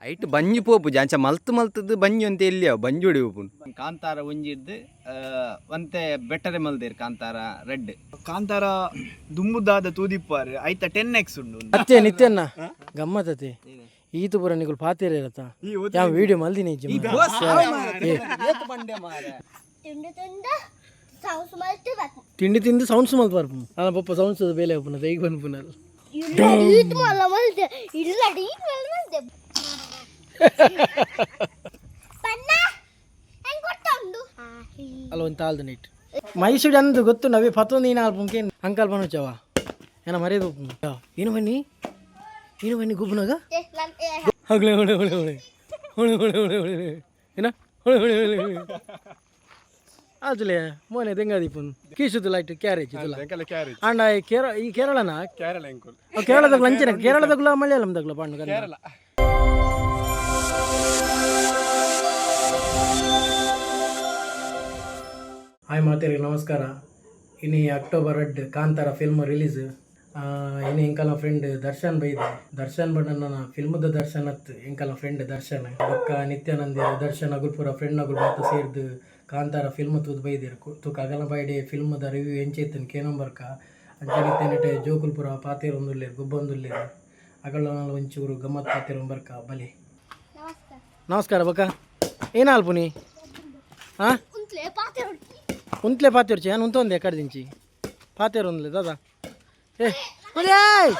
ಐಟ್ ಬಂಜು ಪೋಪು ಜಾಂಚ ಮಲ್ತು ಮಲ್ತದ್ದು ಬಂಜು ಅಂತ ಎಲ್ಲಿಯ ಬಂಜು ಹೊಡಿ ಕಾಂತಾರ ಒಂಜಿಡ್ದು ಒಂತೆ ಬೆಟರೆ ಮಲ್ದೇರ್ ಕಾಂತಾರ ರೆಡ್. ಕಾಂತಾರ ದುಂಬುದಾದ ತೂದಿಪ್ಪಾರು ಐತ 10x ಉಂಡು. ಅತ್ತೆ ನಿತ್ಯನ್ನ ಗಮ್ಮತ್ತತೆ ಈತು ಪುರ ನಿಗುಲ್ ಪಾತಿರ ಇರತ್ತ ಯಾವ ವಿಡಿಯೋ ಮಲ್ದಿನಿ. ತಿಂದು ತಿಂದು ಸೌಸ್ ಮಲ್ತು ಬರ್ಪು. ತಿಂಡಿ ತಿಂದು ಸೌಂಡ್ಸ್ ಮಲ್ತು ಬರ್ಪು. ನನ್ನ ಪಪ್ಪ ಸೌಂಡ್ಸ್ ಬೇಲೆ ಉಪ್ಪುನ ಈಗ ಬಂದ್ಪುನಲ್. ಇಲ್ಲ ಈತ್ ಮಲ್ಲ ಮಲ್ತೆ, ಇಲ್ಲ ಈತ್ ಮಲ್ಲ ಮಲ್ತೆ. ಪನ್ನ ಹೆಂಗ್ ಕೊಟ್ಟುಂಡು? ಅಲ್ಲ ಒಂದು ತಾಲ್ದ ನೈಟ್ ಮೈಸೂರು ಅಂದು ಗೊತ್ತು ನವೇ ಪತ್ತೊಂದು ಏನ ಆಲ್ಪುಂಕೆ ಅಂಕಲ್ ಬನುಚವ ಏನ ಮರ್ಯಾದೆ ಉಪ್ಪು. ಏನು ಬನ್ನಿ, ಏನು ಬನ್ನಿ ಗುಬ್ಬನಾಗ ಹಗಳೆ ಹೊಳೆ ಹೊಳೆ ಹೊಳೆ ಹೊಳೆ ಹೊಳೆ ಹೊಳೆ ಹೊಳೆ ಏನ ಹೊಳೆ ಹೊಳೆ ಹೊಳೆ ಹೊಳೆ ಆತಲೆ ಮೋನೆ ದೆಂಗಾದಿಪ್ಪುನ್ ಕೀಸುದು ಲೈಟ್ ಕ್ಯಾರೇಜ್ ಇದಲ್ಲ. ಅಂಡ ಈ ಕೇರಳ, ಈ ಕೇರಳನಾ? ಕೇರಳ ಎಂಕುಲ್. ಕೇರಳದಾಗ ಲಂಚನ ಕೇರಳದಾಗ್ಲ ಮಲಯಾಳಂದಾಗ್ಲ ಪಾಂಡು ಕೇರಳ. ಹಾಯ್ ಮಾತೇರಿಗೆ ನಮಸ್ಕಾರ. ಇನ್ನು ಅಕ್ಟೋಬರ್ 2 ಕಾಂತಾರ ಫಿಲ್ಮ್ ರಿಲೀಸ್. ಇನ್ನು ಎಂಕಲ್ನ ಫ್ರೆಂಡ್ ದರ್ಶನ್ ಬೈದೆ. ದರ್ಶನ್ ಬಣ್ಣ ಫಿಲ್ಮ್ದ ದರ್ಶನ್ ಅತ್, ಎಂಕಲ್ನ ಫ್ರೆಂಡ್ ದರ್ಶನ್ ಬೊಕ್ಕ ನಿತ್ಯಾನಂದ ದರ್ಶನ್ ಅಗುಲ್ಪುರ ಫ್ರೆಂಡ್ ಅಗುಲ್ ಮಾತ ಸೇರ್ದು ಕಾಂತಾರ ಫಿಲ್ಮ್ ತೂದು ಬೈದಿರು. ತೂಕ ಅಗಲ ಬೈಡೆ ಫಿಲ್ಮ್ದ ರಿವ್ಯೂ ಎಂಚೈತನ್ ಕೇನಂಬರ್ಕ. ಅಂಚೆ ನಿತ್ಯನೆಟೆ ಜೋಕುಲ್ಪುರ ಪಾತೇರೊಂದುಲ್ಲೇರು ಗುಬ್ಬೊಂದುಲ್ಲೇರು ಅಗಳ ಒಂಚೂರು ಗಮ್ಮತ್ ಪಾತೇರೊಂದು ಬರ್ಕ ಬಲಿ. ನಮಸ್ಕಾರ. ನಮಸ್ಕಾರ ಬಕ್ಕ. ಏನಾಲ್ಪುನಿ ಹಾಂ? ಉಂತ್ಲೆ ಪಾತೆ. ಉಂತ್ಲೆ ಪಾತಿರ್ಚಿ ಏನು ಉಂತೊಂದೆ ಎಕ್ಕಡ್ದಿಂಚಿ ಪಾತೇರು ಒಂದ್ಲೆ ದಾದಾ. ಏ ಏಯ್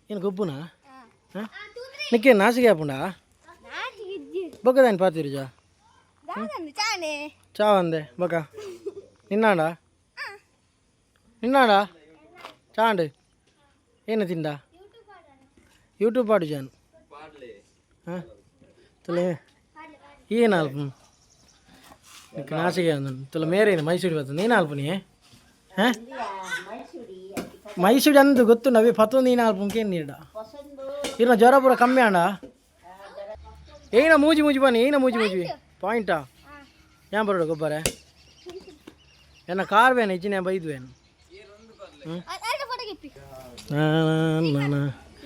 ಏನು ಗೊಬ್ಬುನಾ? ಹಾಂ, ನಿಕ್ಕೆ ನಾಸಿಗೆ ಹಾಪುಂಡಾ? ಬೊಕ್ಕದಾನ ಪಾತಿರ್ಜ. ಚಾನೆ. ಚಾ ಅಂದೆ ಬೊಕ್ಕ ನಿನ್ನಾಡ ನಿನ್ನಾಡ ಚಾಂಡ್ ಏನು ತಿಂಡ? ಯೂಟ್ಯೂಬ್ ಪಾಡು ಜಾನು. ಹಾಂ ತುಲೆ ಏನು ಅಲ್ಪ నీకు నాసిగా ತುಲ ಮೇರೇನು ಮೈಸೂರು ಬರ್ತದೆ. ಏನು ಆಲ್ಪುನಿ? ಹಾಂ, ಮೈಸೂರು ಅಂದು ಗೊತ್ತು ನವೇ ಪತ್ತೊಂದು. ಏನು ಆಲ್ಪುಂಕೆ ನೀಡ ಇರ್ನ ಜ್ವರ ಪೂರ ಕಮ್ಮಿ ಆಂಡ. ಏನ ಮೂಜಿ ಮೂಜಿ ಬನ್ನಿ, ಏನ ಮೂಜಿ ಮೂಜಿ ಪಾಯಿಂಟಾ ಏನ್ ಬರೋಡು ಗೊಬ್ಬರ ಎನ್ನ ಕಾರ್ ಬೇನ ಇಜ್ಜಿನ ಬೈದ್ವೇನು. ಅರ್ಧ ಫೋಟೋ ಗಿಪ್ಪಿ.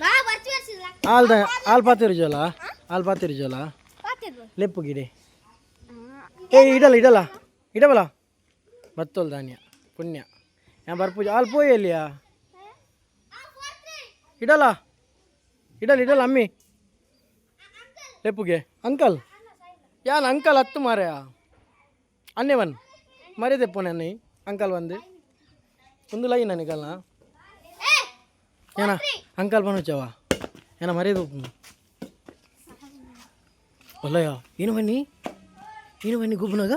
ನಾ ಬರ್ತೀವಿ. ಆಲ್ದ ಆಲ್ ಪಾತಿರ್ಜೋಲ, ಆಲ್ ಪಾತಿರ್ಜೋಲ. ಪಾತಿರ್ಬೋದು. ಲೆಪ್ಪು ಗಿಡೆ. ಏ ಇಡಲ್ಲ ಇಡಲ್ಲ ಇಡಬಲ್ಲ ಬತ್ತೋಲ್ ಧಾನ್ಯ ಪುಣ್ಯ ಯಾ ಬರ್ಪೂಜೆ ಆಲ್ ಪೋಯ್ ಎಲ್ಲಿಯಾ? ಇಡಲ್ಲ ಇಡಲ್ಲ ಇಡಲ್ಲ ಅಮ್ಮಿ ಲೆಪ್ಪುಗೆ ಅಂಕಲ್ ಯಾನ್ ಅಂಕಲ್ ಹತ್ತು ಮಾರೆಯ ಅನ್ನೆ ಒನ್ ಮರ್ಯಾದೆ ಪೋನೆ ಅಂಕಲ್ ಒಂದು ಒಂದು ಲೈ ನನಗಲ್ಲ ಏನ ಅಂಕಲ್ ಬನುಚವ ಏನ ಮರ್ಯಾದೆ ಒಲ್ಲಯ್ಯ. ಏನು ಬನ್ನಿ, ಏನು ಬನ್ನಿ ಗುಬ್ಬನಾಗ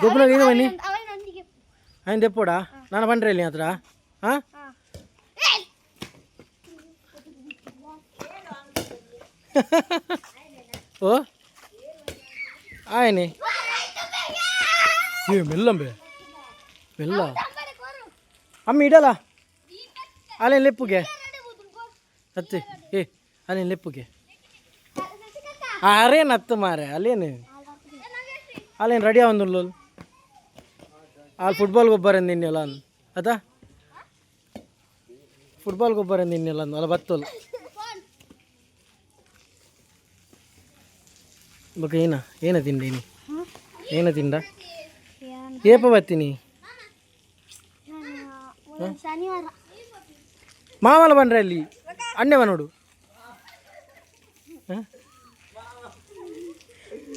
ಗೊಬ್ಬನಾಗ ಏನು ಬನ್ನಿ ఆయన తెప్పోడా నాన్న పండ్రి వెళ్ళి అతడా. ఓ ఆయనే ఏ మెల్లంబే మెల్ల అమ్మ ఇడలా అలే లెప్పుకే అత్తే ఏ అలే లెప్పుకే అరే నత్తు మారే అలేను ಅಲ್ಲೇನು ರೆಡಿ ಆವೊಂದುಲ್ಲು. ಅಲ್ಲಿ ಫುಟ್ಬಾಲ್ ಗೊಬ್ಬರ ನಿನ್ನೆಲ್ಲ ಅದ ಫುಟ್ಬಾಲ್ ಗೊಬ್ಬರ ನಿನ್ನೆಲ್ಲ ಅಲ್ಲ ಬತ್ತೋಲ್ ಬೊಕ ಏನ ಏನ ತಿಂಡೀನಿ ಏನ ತಿಂಡ ಏಪ ಬತ್ತೀನಿ? ಶನಿವಾರ. ಮಾಮಲ ಬಂದ್ರೆ ಅಲ್ಲಿ ಅಣ್ಣೆವ ನೋಡು.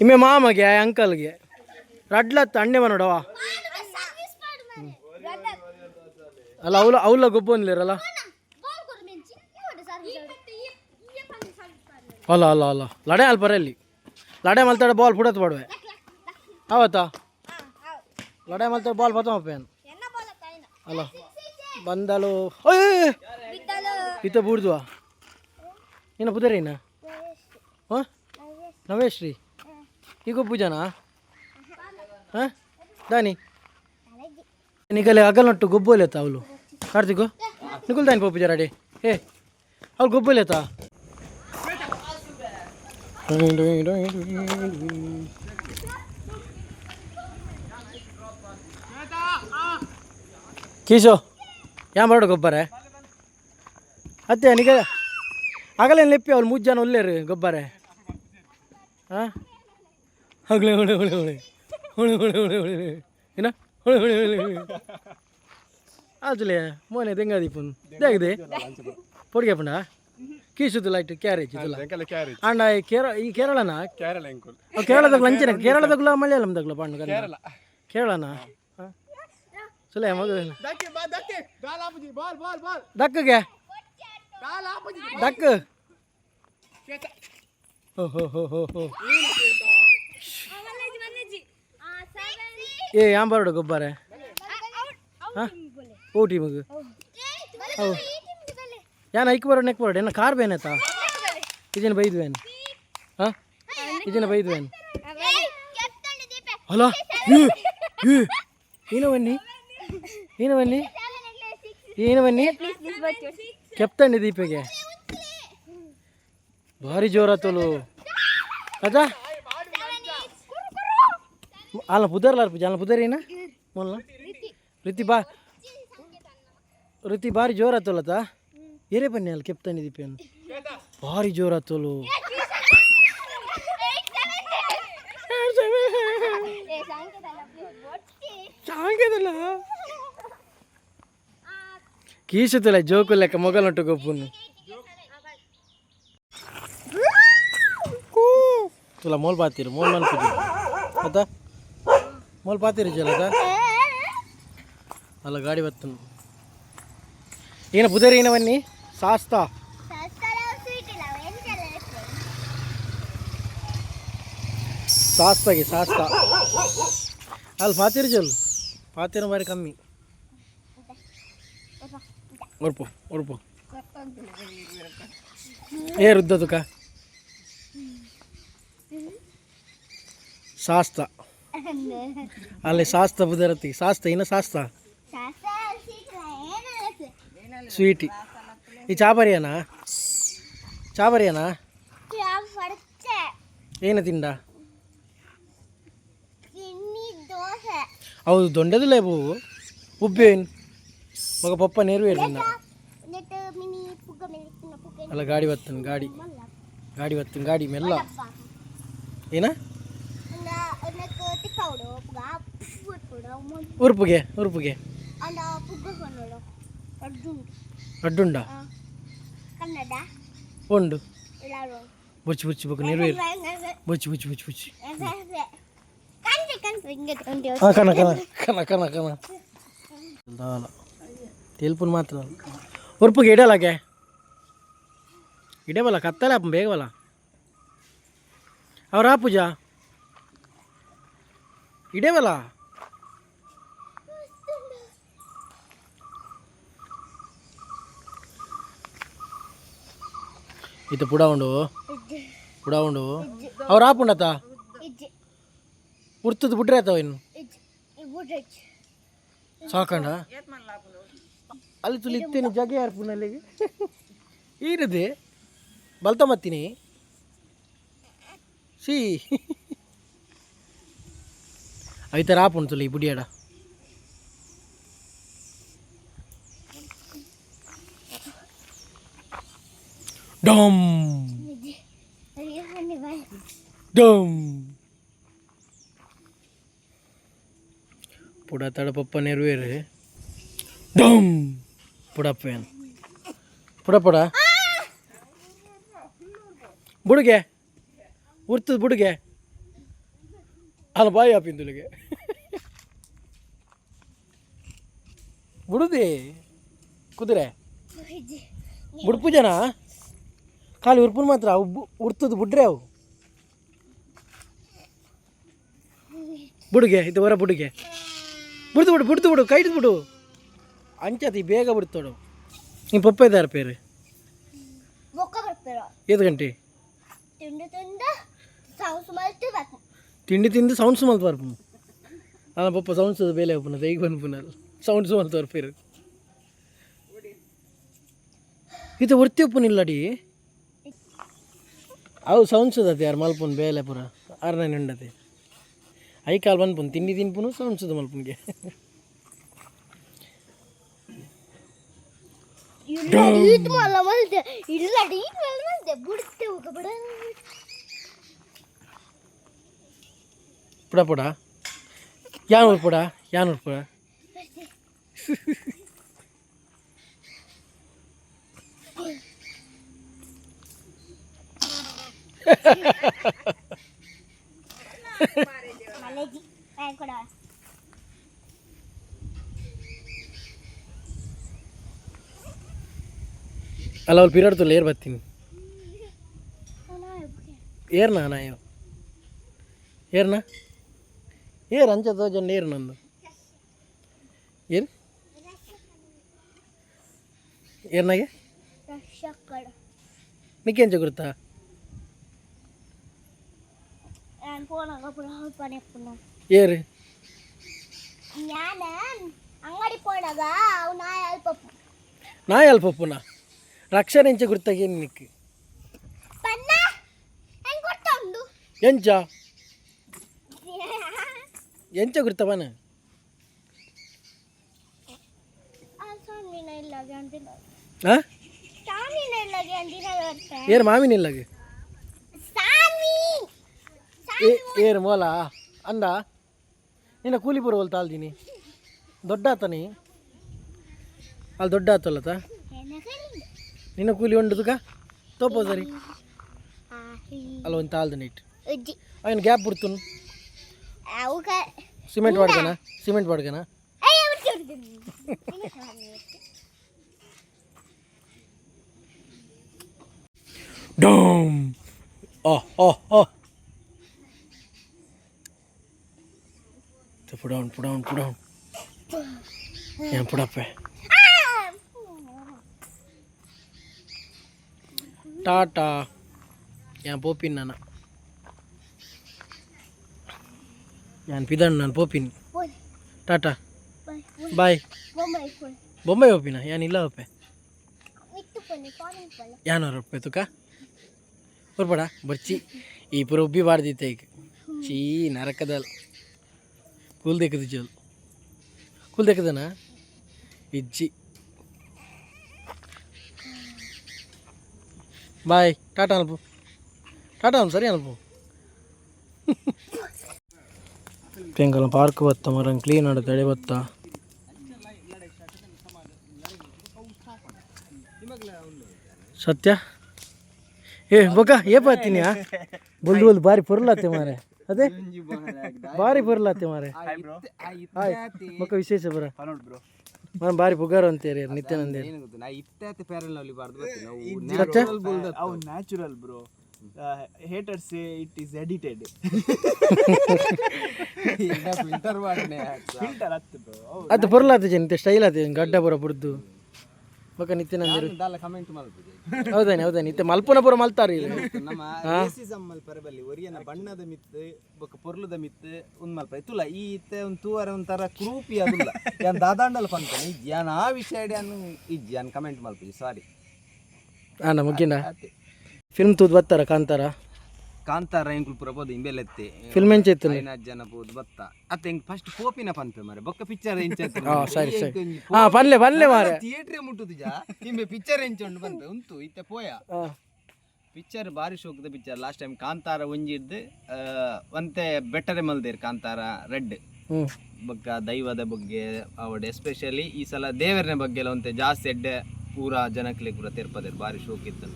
ಇಮ್ಮೆ ಮಾಮಗೆ ಅಂಕಲ್ಗೆ ರಡ್ಲತ್ತು ಅಣ್ಣೆವ ನೋಡವಾ. ಅಲ್ಲ ಅವಲ ಅವಲ ಗೊಬ್ಬೊಂದ್ಲಿರಲ್ಲ. ಅಲ್ಲ ಅಲ್ಲ ಅಲ್ಲ ಲಡೆ ಅಲ್ಪ ಅಲ್ಲಿ ಲಡೆ ಮಲ್ತಾಡ ಬಾಲ್ ಪುಡತ್ ಪಡುವೆ ಅವತ್ತಾ ಲಡೆ ಮಲ್ತಾಡ ಬಾಲ್ ಬತ್ತಮಪ್ಪೇನು ಅಲ್ಲ ಬಂದಲು ಓಯ್ ಇತ್ತ ಬೂಡ್ದುವ ಏನ ಪುದರೇನ? ಹಾಂ ನವೇಶ್ರೀ ಈ ಗೊಬ್ಬು ಜನ ಹಾಂ ದಾನಿ ನಿಕಲೆ ಅಗಲ್ ನಟ್ಟು ಗೊಬ್ಬು ಅವಳು ಕಾರ್ತಿಕ್ ನಿಕುಲ್ ದಾನಿ ಪೋಪು ಜರಾಡಿ ಏ ಅವಳು ಗೊಬ್ಬು ಲೇತಾ. ಕೀಶೋ ಯಾ ಬರೋಡು ಗೊಬ್ಬರ ಅತ್ತೆ ನಿಕ ಅಗಲೇನು ಲೆಪ್ಪಿ ಅವ್ರು ಮೂರು ಜನ ಒಲ್ಲೇರು ಗೊಬ್ಬರೆ. ಹಾಂ, ಹಗಲೆ ಹೊಳೆ ಹೊಳೆ ಹೊಳೆ ಹೊಳೆ ಹೊಳೆ ಹೊಳೆ ಹೊಳೆ ಏನ ಹೊಳೆ ಹೊಳೆ ಹೊಳೆ ಹೊಳೆ ಆಚಲೆ ಮೋನೆ ದೆಂಗಾದೀಪನ್ ದೇಗಿದೆ ಪೊಡಿಗೆ ಪಂಡ ಕೀಸುದು ಲೈಟ್ ಕ್ಯಾರೇಜ್ ಇದಲ್ಲ. ಕ್ಯಾರೇಜ್. ಅಂಡ ಈ ಕೇರಳ, ಈ ಕೇರಳನಾ? ಕೇರಳ ಎಂಕುಲ್. ಕೇರಳದಾಗ ಲಂಚನ, ಕೇರಳದಾಗಲ ಮಲಯಾಳಂದಾಗಲ ಪಾಂಡು ಕೇರಳ. ಕೇರಳನಾ? ಸುಲೇ ಮಗ ದಕ್ಕಗೆ ದಕ್ಕ. ಹೋ ಹೋ ಹೋ ಹೋ ಹೋ. ಏ ಯಾಂಬಾರೋಡು ಗೊಬ್ಬರ. ಹಾಂ, ಓ ಟೀಮಿಗೆ ಅವು ಯಾನ್ ಐಕ್ ಬರೋ ನೆಕ್ ಬರೋಡು. ಏನ ಕಾರ್ ಬೇನಾಯ್ತಾ? ಇದನ್ನ ಬೈದ್ವೇನು? ಹಾಂ, ಇದನ್ನ ಬೈದ್ವೇನು? ಅಲ್ಲ, ಏ ಏನು ಬನ್ನಿ, ಏನು ಬನ್ನಿ, ಏನು ಬನ್ನಿ. ಕೆಪ್ತಂಡಿ ದೀಪಗೆ ಭಾರಿ ಜೋರಾತಲು ಅದ ಅಲ್ಲ. ಪುದರ್ಲಾರ್ ಪೂಜೆ ಅಲ್ಲ, ಪುದರ್ ಏನ ಮೊಲ್ಲ ಋತಿ ಬಾ, ಋತಿ ಭಾರಿ ಜೋರಾತೋಲತ. ಏರೇ ಬನ್ನಿ ಅಲ್ಲಿ ಕೆಪ್ತಂಡಿ ದೀಪೇನು ಭಾರಿ ಜೋರಾತೋಲು. ಸಾಂಗದಲ್ಲ ಕೀಸುತ್ತಲ್ಲ ಜೋಕು ಲೆಕ್ಕ ಮೊಗಲಂಟು ಗೊಬ್ಬನು ತುಲ ಮೋಲ್ ಪಾತೀರು ಮೋಲ್ ಮನ್ಪುಜಿ ಅತ್ತ ಮೋಲ್ ಪಾತೀರು ಜಲದ ಅಲ್ಲ ಗಾಡಿ ಬತ್ತನು. ಏನ ಬುದರಿ ಏನ ಬನ್ನಿ ಸಾಸ್ತಾ ಸಾಸ್ತಾಗೆ ಸಾಸ್ತಾ ಅಲ್ಲಿ ಪಾತೀರು ಜಲ್ ಪಾತೀರು ಬಾರಿ ಕಮ್ಮಿ. ಉರ್ಪು ಉರ್ಪು. ಏ ರುದ್ದದುಕ ಸಾಸ್ತಾ ಅಲ್ಲಿ ಸಾಸ್ತಾ ಬುದರತಿ ಸಾಸ್ತಾ ಇನ್ನ ಸಾಸ್ತಾ ಸ್ವೀಟಿ. ಈ ಚಾಬರಿಯನಾ ಚಾಬರಿಯನಾ? ಏನು ತಿಂಡ? ಹೌದು, ದೊಂಡೆದಿಲ್ಲ ಹೂವು ಉಬ್ಬೇನ್ ಮಗ ಪಪ್ಪ ನೆರವೇರಿಲ್ಲ ಅಲ್ಲ. ಗಾಡಿ ಬತ್ತನ್ ಗಾಡಿ, ಗಾಡಿ ಬತ್ತನ್ ಗಾಡಿ ಮೆಲ್ಲ. ಏನ ಉರುಪುಗೆ ಉರುಪುಗೆ ಅಡ್ಡುಂಡ ಉಂಡು. ಬುಚ್ಚು ಬುಚ್ಚು ಬೊಕ್ಕ ನೆರವೇರು ಬುಚ್ಚು ಬುಚ್ಚು ಬುಚ್ಚು ಬುಚ್ಚು. ಹಾಂ, ಕಣ ಕಣ ಕಣ ಕಣ ಕಣ ದಾಲ ತೆಲ್ಪುನ್ ಮಾತ್ರ ಉರುಪುಗೆ ಇಡಲಾಗೆ ಇಡಬಲ್ಲ ಕತ್ತಲೆ ಅಪ್ಪ ಬೇಗವಲ್ಲ ಅವ್ರ ಪೂಜಾ ಇಡೇವಲ್ಲ. ಇತ್ತ ಪುಡ ಉಂಡು ಪುಡ ಉಂಡು ಅವ್ರು ಆಪುಂಡತ ಉರ್ತದ ಬಿಟ್ರೆ ಆತವ ಇನ್ನು ಸಾಕಂಡ. ಅಲ್ಲಿ ತುಲಿ ಇತ್ತೇನೆ ಜಗೆ ಯಾರ್ಪುನಲ್ಲಿಗೆ ಈರದೆ ಬಲ್ತ ಮತ್ತೀನಿ ಸಿ ಐತರ ಆಪುಂಡು ತುಲಿ ಬುಡಿಯಾಡ. ಡಮ್ ಡಮ್ ಪುಡ ತಡ ಪಪ್ಪ ನೆರವೇರು ಡಮ್ ಪುಡಪ್ಪೇನು ಪುಡ ಪುಡ ಬುಡುಗೆ ಉರ್ತದ ಬುಡುಗೆ ಅಲ್ಲ ಬಾಯಿ ಆಪಿಂದುಲಿಗೆ ಬುಡುದಿ ಕುದುರೆ ಬುಡ್ಪು ಜನ ಖಾಲಿ ಉರ್ಪುನ್ ಮಾತ್ರ ಅವು ಉರ್ತದ ಬುಡ್ರೆ ಅವು ಬುಡುಗೆ ಇದು ಹೊರ ಬುಡುಗೆ ಬಿಡ್ದು ಬಿಡು ಬಿಡ್ದು ಬಿಡು ಕೈ ಬಿಡು ಅಂಚತಿ ಬೇಗ ಬಿಡ್ತಾಡು. ನಿಮ್ಮ ಪಪ್ಪ ಇದ್ದಾರೆ ಪೇರು ಏದು ಗಂಟೆ ತಿಂಡಿ ತಿಂದು ಸೌಂಡ್ಸ್ ಮಲ್ತು ಬರ್ಪು. ನನ್ನ ಪಪ್ಪ ಸೌಂಡ್ಸ್ ಬೇಲೆ ಒಪ್ಪುನ ಈಗ ಬಂದ್ಪುನಲ್ಲ ಸೌಂಡ್ಸ್ ಮಲ್ತು ಬರ್ಪೇರು. ಇದು ಒರ್ತಿ ಒಪ್ಪುನಿಲ್ಲಡಿ ಅವು ಸೌಂಡ್ಸ್ ಅದ ಯಾರು ಮಲ್ಪುನ್ ಬೇಲೆ ಪೂರ ಆರ್ನ ನಿಂಡತೆ I ಕಾಲ್ ಬಂದ್ಪುನ್ ತಿಂಡಿ ತಿನ್ಪುನು ಸೌಂಡ್ಸ್ ಮಲ್ಪುನ್ಗೆ. ಇಲ್ಲ, ಮಲ್ಲ ಮಲ್ದೆ ಇಲ್ಲ, ಈಟ್ ಮಲ್ಲ ಮಲ್ದೆ ಬುಡ್ತೆ ಹೋಗ ಬಿಡ. ಪುಡ ಪುಡ ಯಾನ್ ಪುಡ ಯಾನ್ ಪುಡ. ಮಲೇಜಿ ಕೂಡ. ಅಲ್ಲ, ಅವ್ಳು ಪೀರಿಯಡ್ ತುಲ್ಲ ಏರ್ ಬರ್ತೀನಿ. ಏರ್ನ ನಾಯೋ ಏರ್ನ ಏರ್ ಅಂಚ ತೋಜಂಡ ಏರ್ ನಂದು ಏರ್ ಏರ್ನಾಗೆ. ರಕ್ಷಕಡ. ನಿಕ್ಕೆಂಚ ಗುರ್ತಾ? ನಾನು ಪೋನಾಗ ಪುರ ಪನೆಪ್ಪುನ. ಏರು? ഞാൻ ಅಂಗಡಿ ಪೋನಾಗ ಅವು ನಾಯಿ ಅಲ್ಪ. ನಾಯಿ ಅಲ್ಪ ಪುನ ರಕ್ಷಣೆ ಎಂಚ ಗುರ್ತಾಗೆ ನಿಕ್? ಪನ್ನ ಹೆಂಗ್ ಕೊಡ್ತಾ ಉಂಡು. ಎಂಚ ಎಂಚ ಗುರ್ತ ಬನ? ಸ್ವಾಮಿನ ಇಲ್ಲ ಅಂದಿನ. ಹಾಂ. ಸ್ವಾಮಿನ ಇಲ್ಲ ಅಂದಿನ ಬರ್ತೆ. ಏರ್ ಮಾವಿನ ಇಲ್ಲಾಗ? ಸ್ವಾಮಿ. ಏ ಏರ್ ಮೋಲ ಅಂದ ನಿನ್ನ ಕೂಲಿ ಬರುವಲ್ ತಾಳ್ದೀನಿ. ದೊಡ್ಡ ಆತನಿ ಅಲ್ಲಿ ದೊಡ್ಡ ಆತಲ್ಲತ. ನಿನ್ನ ಕೂಲಿ ಉಂಡುದುಕ ತೋಪೋ ಸರಿ ಅಲ್ಲ ಒಂದು ತಾಳ್ದ ನೀಟ್. ಉಜ್ಜಿ. ಅವನು ಗ್ಯಾಪ್ ಬಿಡ್ತುನು. ಅವುಕ. ಸಿಮೆಂಟ್ ಬಾಡ್ಗನ, ಸಿಮೆಂಟ್ ಬಾಡ್ಗನ. ಡೋಮ್ ಆ ಆ ಆ ಪುಡೌನ್ ಪುಡೌನ್ ಪುಡೌನ್ ಏನ್ ಪುಡಪ್ಪೆ. ಟಾಟಾ ಏನ್ ಪೋಪಿನ್ ನಾನು ಯಾನ್ ಪಿದಣ್ಣ ನಾನು ಪೋಪಿನ್. ಟಾಟಾ ಬಾಯ್. ಬೊಂಬೈ ಹೋಪಿನ ಯಾನ್ ಇಲ್ಲ ಹೋಪೆ. ಯಾನ್ ಹೊರಪೆ ತುಕ ಹೊರ್ಪಡ ಬರ್ಚಿ ಈ ಪೂರ ಉಬ್ಬಿ ಬಾರ್ದಿತ್ತೆ ಈಗ. ಚೀ ನರಕದಲ್ ಕೂಲ್ ದೇಕದ ಜಲ್ ಕೂಲ್ ದೇಕದನ ಇಜ್ಜಿ. ಬಾಯ್ ಟಾಟಾ ಅನ್ಪು ಟಾಟಾ ಅನ್ಪು ಸರಿ ಅನ್ಪು. ಎಂಕಲ್ನ ಪಾರ್ಕ್ ಬತ್ತ ಮರಂಗ್ ಕ್ಲೀನ್ ಆಡ ತಡೆ ಬತ್ತ. ಸತ್ಯ ಏ ಬೊಕ ಏ ಪಾತೀನಿ ಬೊಲ್ದು ಬೊಲ್ದು ಬಾರಿ ಪೊರ್ಲಾತೆ ಮಾರೆ, ಅದೇ ಬಾರಿ ಪೊರ್ಲಾತೆ ಮಾರೆ. ಹಾಯ್ ಬೊಕ ವಿಶೇಷ ಬರ. ಪನೋಡ್ ಬ್ರೋ. ಮರ ಬಾರಿ ಪುಗಾರು ಅಂತೀರಿ ನಿತ್ಯಾನಂದೇರಿ. ಏನು ಗೊತ್ತು ನಾ ಇತ್ತೆ ಪೇರಲ್ ಬಾರ್ದು ಬರ್ತೀನಿ ನಾವು. ಸತ್ಯ. ಅವು natural bro. Haters it is edited. Filter ಮಾಡ್ನೆ. ಫಿಲ್ಟರ್ ಹತ್ತು ಬ್ರೋ. ಅದು ಪೊರ್ಲಾತೆ ಜನ ಸ್ಟೈಲ್ ಆತೆ ಗಡ್ಡ ಬರ ಬುಡ್ದು ಬೊಕ ನಿತ್ಯಾನಂದೇರು. ದಾಲ ಕಮೆಂಟ್ ಮಲ್ಪುಜೆ. ಹೌದಾನೆ ಹೌದಾನೆ ಇತ್ತೆ ಮಲ್ಪುನ ಪೂರ ಮಲ್ತಾರ ಇಲ್ಲಿ. ನಮ್ಮ ರೇಸಿಸಮ್ ಮಲ್ಪರೆ ಬಲ್ಲಿ ಒರಿಯನ ಬಣ್ಣದ ಮಿತ್ತು ಬೊಕ್ಕ ಪೊರ್ಲುದ ಮಿತ್ತು ಉಂದ್ ಮಲ್ಪ ತುಲ ಈ ಇತ್ತೆ ಒಂದು ತೂವರ ಒಂಥರ ಕ್ರೂಪಿ ಅದುಲ್ಲ ಯಾನ್ ದಾದಾಂಡಲ್ ಪನ್ಪನೆ ಇಜ್ಜಿ ಯಾನ್ ಆ ವಿಷಯ ಯಾನ್ ಇಜ್ಜಿ ಯಾನ್ ಕಮೆಂಟ್ ಮಲ್ಪುಜಿ, ಸಾರಿ. ಆನ ಮುಗಿನ ಫಿಲ್ಮ್ ತೂದ್ ಬತ್ತಾರ ಕಾಂತಾರ? ಕಾಂತಾರ ಎಂಕುಲು ಪೂರ ಪೋದು ಇಂಬೆಲೆತ್ತೆ. ಫಿಲ್ಮ್ ಎಂಚ ಇತ್ತು? ಐನಾಜ್ ಜನ ಪೋದು ಬತ್ತ ಅತ್ತ ಎಂಕ್ ಫಸ್ಟ್ ಪೋಪಿನ ಪನ್ಪೆ ಮಾರೆ ಬೊಕ್ಕ ಪಿಕ್ಚರ್ ಎಂಚ. ಹಾ ಸರಿ ಸರಿ ಹಾ ಪನ್ಲೆ ಪನ್ಲೆ ಮಾರೆ. ಥಿಯೇಟ್ರೇ ಮುಟ್ಟುದು ಜಾ ಇಂಬೆ ಪಿಕ್ಚರ್ ಎಂಚ ಉಂಡು ಪನ್ಪೆ ಉಂತು ಇತ್ತೆ ಪೋಯ. ಹಾ. ಪಿಕ್ಚರ್ ಬಾರಿ ಶೋಕದ ಪಿಕ್ಚರ್. ಲಾಸ್ಟ್ ಟೈಮ್ ಕಾಂತಾರ ಒಂಜಿ ಇಡ್ದು ಒಂತೆ ಬೆಟರ್ ಮಲ್ದೇರ್ ಕಾಂತಾರ ರೆಡ್. ಹ್ಞೂ. ಬೊಕ್ಕ ದೈವದ ಬಗ್ಗೆ ಅವಡ್ ಎಸ್ಪೆಷಲಿ ಈ ಸಲ ದೇವರನ ಬಗ್ಗೆ ಎಲ್ಲ ಒಂತೆ ಜಾಸ್ತಿ ಎಡ್ಡೆ ಪೂರಾ ಜನಕ್ಲೆ ಪೂರ ತೆರ್ಪದೇರ್ ಬಾರಿ ಶೋಕ್ ಇತ್ತು.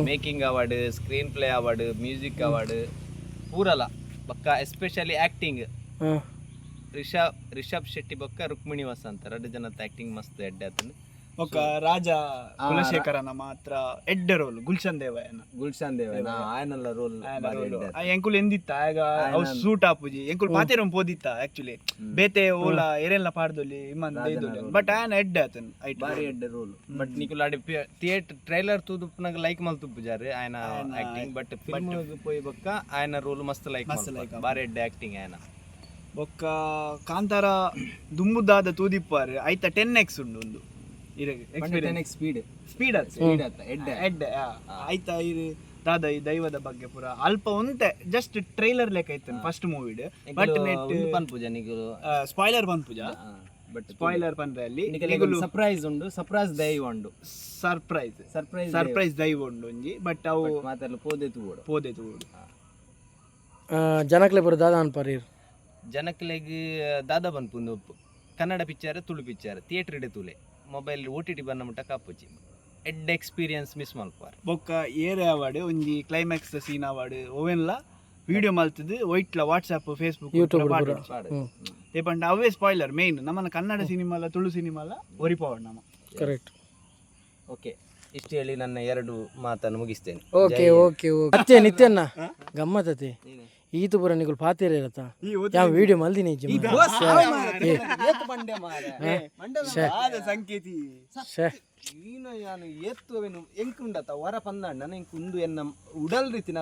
Making award, screen play award, music award ಪೂರಲ ಬೊಕ್ಕ ಎಸ್ಪೆಷಲಿ ಆ್ಯಕ್ಟಿಂಗ್. ಹಾಂ. ರಿಷಬ್ ಶೆಟ್ಟಿ ಬೊಕ್ಕ ರುಕ್ಮಿಣಿ ವಸಂತ ಎರಡು ಜನದ ಆ್ಯಕ್ಟಿಂಗ್ ಮಸ್ತ್ ಎಡ್ಡೆ ಆತಂದು. ಒಕ್ಕ ರಾಜ ಕುಲಶೇಖರನ ಮಾತ್ರ ಎಡ್ಡೆ ರೋಲ್ ಗುಲ್ಶನ್ ದೇವಯ್ಯನ. ಗುಲ್ಶಾನ್ ದೇವ ಆಯನಲ್ಲ ರೋಲ್. ಎಂಕುಲು ಎಂದಿತ್ತ ಆಗ ಅವು ಸೂಟ್ ಆಪುಜಿ ಎಂಕುಲು ಪಾತೆರಂ ಪೋದಿತ್ತ ಆಕ್ಚುಲಿ ಬೇತೆ ಓಲ ಎರೆಲ್ಲ ಪಾಡ್ದೊಲಿ ಇಮ್ಮನ್ ದೈದೊಲಿ ಬಟ್ ಆಯನ ಎಡ್ಡೆ ಆತನ್ ಐಟ್. ಬಾರಿ ಎಡ್ಡೆ ರೋಲ್. ಬಟ್ ನಿಕುಲು ಆಡಿ ಥಿಯೇಟರ್ ಟ್ರೈಲರ್ ತೂದುಪ್ಪುನಾಗ ಲೈಕ್ ಮಲ್ತುಪ್ಪುಜಾರು ಆಯನ ಆಕ್ಟಿಂಗ್. ಬಟ್ ಫಿಲ್ಮ್ ಪೋಯಿ ಬೊಕ್ಕ ಆಯನ ರೋಲ್ ಮಸ್ತ್ ಲೈಕ್ ಮಸ್ತ್ ಬಾರಿ ಎಡ್ಡೆ ಆಕ್ಟಿಂಗ್ ಆಯನ. ಬೊಕ್ಕ ಕಾಂತಾರ ದುಂಬುದಾದ ತೂದಿಪ್ಪಾರು ಐತ 10x ಉಂಡು ಒಂದು ಎಕ್ಸ್ಪೀರಿಯನ್ಸ್. ಸ್ಪೀಡ್. ಸ್ಪೀಡ್ ಆತ್. ಸ್ಪೀಡ್ ಆತ ಎಡ್ಡೆ. ಎಡ್ಡೆ ಆಯ್ತಾ ಇರು ದಾದ ಈ ದೈವದ ಬಗ್ಗೆ ಪೂರ ಅಲ್ಪ ಒಂತೆ ಜಸ್ಟ್ ಟ್ರೈಲರ್ ಲೆಕ್ಕ ಇತ್ತು ಫಸ್ಟ್ ಮೂವಿಡ್ ಬಟ್ ನೆಟ್ ಪನ್ಪುಜ ನಿಕುಲು. ಸ್ಪಾಯ್ಲರ್ ಬಂದ್ಪುಜ. ಬಟ್ ಸ್ಪಾಯ್ಲರ್ ಪಂಡ್ರೆ ಅಲ್ಲಿ ಸರ್ಪ್ರೈಸ್ ಉಂಡು, ಸರ್ಪ್ರೈಸ್ ದೈವ ಉಂಡು. ಸರ್ಪ್ರೈಸ್. ಸರ್ಪ್ರೈಸ್. ಸರ್ಪ್ರೈಸ್ ದೈವ ಉಂಡು ಒಂಜಿ, ಬಟ್ ಅವು ಮಾತೆಲ್ಲ ಪೋದೆ ತೂವೊಡು. ಪೋದೆ ತೂವೊಡು. ಜನಕ್ಲೆ ಪೂರ ದಾದ ಅನ್ಪಾರೀರ್? ಜನಕ್ಲೆಗ್ ದಾದ ಪನ್ಪುಂದು, Kannada picture, Tulu picture theatre ಇಡೆ ತೂಲೆ. ಮೊಬೈಲ್ ಓಟಿಟಿ ಬನ್ನ ಮುಟ್ಟ ಕಾಪುಜಿ. ಎಡ್ಡೆ ಎಕ್ಸ್ಪೀರಿಯನ್ಸ್ ಮಿಸ್ ಮಲ್ಪುವಾರ್. ಬೊಕ್ಕ ಏರೆ ಅವಾಡ್ ಒಂಜಿ ಕ್ಲೈಮ್ಯಾಕ್ಸ್ ಸೀನ್ ಅವಾಡ್ ಓವೆನ್ಲ ವಿಡಿಯೋ ಮಲ್ತದ್ದು ಒಯ್ಟ್ಲ ವಾಟ್ಸ್ಆಪ್, ಫೇಸ್ಬುಕ್, ಯೂಟ್ಯೂಬ್ ಪೂರ. ಪಂಡ ಅವೇ ಸ್ಪಾಯ್ಲರ್ ಮೇನ್. ನಮ್ಮನ ಕನ್ನಡ ಸಿನಿಮಾಲ ತುಳು ಸಿನಿಮಾಲ ಒರಿಪವಡ್ ನಮ್ಮ. ಕರೆಕ್ಟ್. ಓಕೆ, ಇಷ್ಟು ಹೇಳಿ ನನ್ನ ಎರಡು ಮಾತನ್ನು ಮುಗಿಸ್ತೇನೆ. ಓಕೆ ಓಕೆ ಓಕೆ ಅತ್ತೆ ನಿತ್ಯನ್ನ ಗಮ್ಮತ್ತತೆ ಈತು ಪೂರ ನಿಗುಲ್ ಪಾತೇರಿ ಇರತ್ತ ಯಾವ ವಿಡಿಯೋ ಮಲ್ದಿನಿ. ಸಂಕೇತಿ. ಶೇ. ಈನ ಯಾನು ಏತ್ತುವೆನು ಎಂಕುಂಡತ ವರ ಪಂದಾಂಡ ಎಂಕ್ ಉಂದು ಎನ್ನ ಉಡಲ್ ರೀತಿನ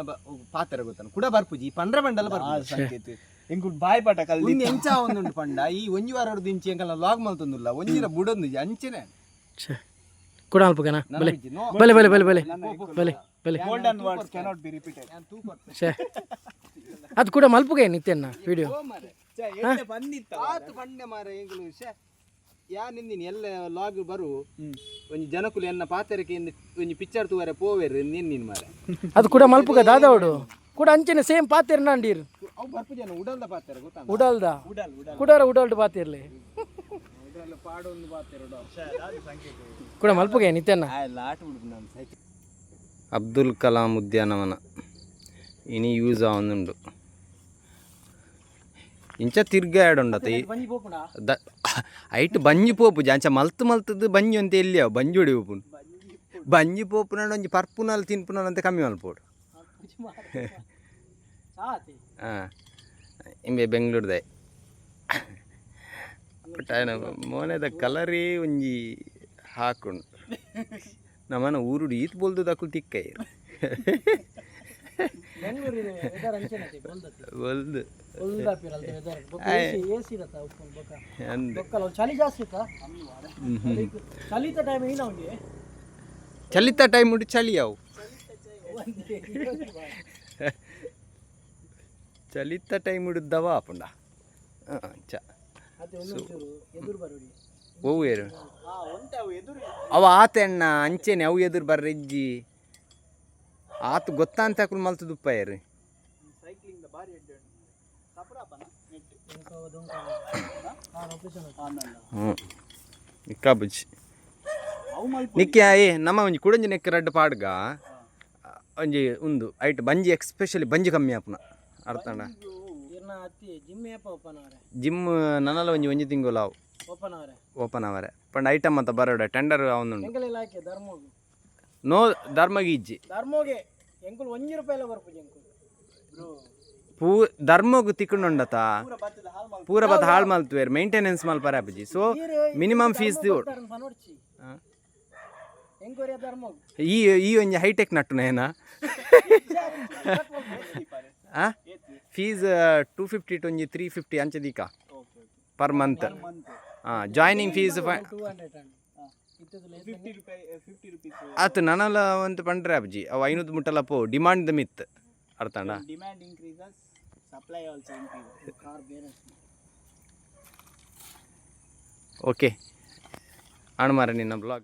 ಪಾತೆರ ಗೊತ್ತಾನ ಕುಡ ಬರ್ಪುಜಿ, ಈ ಪಂಡ್ರೆ ಬಂಡಲ ಬರ್ಪುಜಿ. ಸಂಕೇತಿ ಎಂಕುಲ್ ಬಾಯ್ ಪಾಠ ಕಲ್ದಿ. ಉಂದು ಎಂಚ ಒಂದುಂಡು ಪಂಡ, ಈ ಒಂಜಿ ವಾರ ದಿಂಚಿ ಎಂಕಲ್ನ ಲಾಗ್ ಮಲ್ತೊಂದುಲ್ಲ, ಒಂಜಿರ ಬುಡೊಂದು ಅಂಚನೆ. ಛೇ, ಕೂಡ ಅಲ್ಪಗನ ಬಲೆ ಬಲೆ ಬಲೆ ಬಲೆ ಬಲೆ ಬಲೆ ಬಲೆ. Golden words cannot be repeated. ಛೇ, ಅದು ಕೂಡ ಮಲ್ಪುಗೆ ನಿತ್ಯನ್ನ ವಿಡಿಯೋ. ಬಂದಿತ್ತ. ಆತು ಪಂಡೆ ಮಾರ ಎಂಕುಲು. ಶೇ, ಯಾ ನಿಂದಿನಿ ಎಲ್ಲ ಲಾಗ್ ಬರು ಒಂಜಿ ಜನಕುಲು ಎನ್ನ ಪಾತೆರಕ್ಕೆ ಒಂಜಿ ಪಿಕ್ಚರ್ ತೂವರೆ ಪೋವೆರ್ ನಿನ್ನಿನ್ ಮಾರ. ಅದು ಕೂಡ ಮಲ್ಪುಗ ದಾದಾವಡು ಕೂಡ ಅಂಚನೆ ಸೇಮ್ ಪಾತೇರ್ ನಾಂಡೀರ್. ಅವು ಬರ್ಪುಜನ ಉಡಲ್ದ ಪಾತೆರ ಗೊತ್ತಾ? ಉಡಲ್ದ ಕುಡಾರ ಉಡಲ್ಡ್ ಪಾತಿರ್ಲಿ. ಪಾಡೊಂದು ಪಾತೆರ. ಕೂಡ ಮಲ್ಪುಗೆ ನಿತ್ಯನ್ನ. ಅಬ್ದುಲ್ ಕಲಾಂ ಉದ್ಯಾನವನ ಇನಿ ಯೂಸ್ ಆವೊಂದುಂಡು. ಇಂಚ ತಿರ್ಗಾಡುಂಡತ the ಐಟ್ ಬಂಜಿ ಪೋಪುಜಿ. ಅಂಚ ಮಲ್ತ್ ಮಲ್ತದ್ದು ಬಂಜಿ ಅಂತ ಎಲ್ಲಿ ಅವು ಬಂಜಿ ಹೊಡಿ ಪೋಪುನು. ಬಂಜಿ ಪೋಪುನ ಒಂಜಿ ಪರ್ಪುನಲ್ಲಿ ತಿನ್ಪುನಲ್ ಅಂತ ಕಮ್ಮಿ ಮಲ್ಪೋಡು. ಹಾಂ, ಇಂಬೆ ಬೆಂಗಳೂರ್ದೆ. ಬಟ್ ಆಯ್ನ ಮೋನೆದ ಕಲರೇ ಒಂಜಿ ಹಾಕುಂಡು. ನಮ್ಮನ ಊರುಡು ಈತ್ ಬೋಲ್ದು ದಕುಲು ತಿಕ್ಕೈರು. ಬೊಲ್ದು. ಅಂದ್. ಚಳಿ ಜಾಸ್ತಿ ಇತ್ತಾ? ಚಳಿತ ಟೈಮ್ ಏನ ಅವನಿಗೆ. ಚಳಿತ ಟೈಮ್ ಉಂಟು, ಚಳಿ ಅವು. ಚಳಿತ ಟೈಮ್ ಉಡುದ್ದವ ಆಪುಂಡ ಚ. ಅದೇ ಒಂದೊಂಚೂರು ಎದುರು ಬರೋಡಿ. ಒವ್ವು ಏರು ಅವ ಆತ ಎಣ್ಣ ಅಂಚೆನೆ ಅವು ಎದುರು ಬರ್ರೆಜ್ಜಿ ಆತು ಗೊತ್ತಾ ಅಂತ ಅಕುಲು ಮಲ್ತು ದುಪ್ಪಾಯರು. ಸೈಕ್ಲಿಂಗ್ ಬಾರಿ ಎಡ್ಡೆ ತಪರಾಪನ ನೆಟ್. ಹ್ಞೂ, ನಿಕ್ಕಾ ಬುಜ್ಜಿ. ಅವು ಮಲ್ಪ. ನಿಕ್ಕೆ ಏ ನಮ್ಮ ಒಂಜಿ ಕುಡಂಜಿ ನೆಕ್ ರಡ್ಡ್ ಪಾಡ್ಗ ಒಂಜಿ ಉಂದು ಐಟ್ ಬಂಜಿ, ಎಕ್ಸ್ಪೆಷಲಿ ಬಂಜಿ ಕಮ್ಮಿ ಆಪುನ ಅರ್ಥಂಡ. ಇರ್ನ ಅತ್ತಿ ಜಿಮ್ ಏಪ ಓಪನ್ ಅವರೆ? ಜಿಮ್ ನನಲ ಒಂಜಿ ಒಂಜಿ ತಿಂಗಳು ಅವು. ಓಪನ್ ಅವರೆ. ಓಪನ್ ಅವರೆ ಪಂಡ ಐಟಮ್ ಅಂತ ಬರೋಡ ಟೆಂಡರ್ ಅವನುಂಡು. ಎಂಕಲೆಲ್ಲ ಹಾಕಿ ಧರ್ಮೋಗು. ನೋ, ಧರ್ಮಗಿ ಇಜ್ಜಿ. ಧರ್ಮೋಗೆ ಎಂಕುಲು ಒಂಜಿ ರೂಪಾಯಿ ಎಲ್ಲ ಬರ್ಪುಜಿ ಎಂಕುಲು. ಪೂ ಧರ್ಮಗ್ ತಿಕ್ಕುಂಡುಂಡತ ಪೂರ ಬತ್ತ ಹಾಳು ಮಲ್ತುವೇರ್, ಮೇಂಟೆನೆನ್ಸ್ ಮಲ್ಪರೆ ಆಪುಜಿ. ಸೊ ಮಿನಿಮಮ್ ಫೀಸ್ ದಿವೊಡು. ಪನೊಡ್ಚಿ ಎಂಕೋರಿಯ ಧರ್ಮೋಗು. ಈ ಈ ಒಂಜಿ ಹೈಟೆಕ್ ನಟ್ಟುನ ಏನ ಆ ಫೀಸ್ 250 ಟು ಒಂಜಿ 350 ಅಂಚ ದೀಕ ಪರ್ ಮಂತ್. ಹಾಂ, ಜಾಯ್ನಿಂಗ್ ಫೀಸ್ 200 ಅಂಡ್ ಇತ್ತದಲ್ಲ. 50 ರೂಪಾಯಿ, 50 ರುಪೀಸ್. ಆತು ನನಲ ಒಂದು ಪಂಡ್ರೆ ಅಬ್ಜಿ ಅವು 500 ಮುಟ್ಟಲ ಪೋ ಡಿಮಾಂಡ್ the ಮಿತ್ ಅರ್ಥಂಡ. Demand increases, supply also increases. Car ಬೇರೆ. ಓಕೆ, ಆಣ್ ಮಾರ ನಿನ್ನ ಬ್ಲಾಗ್.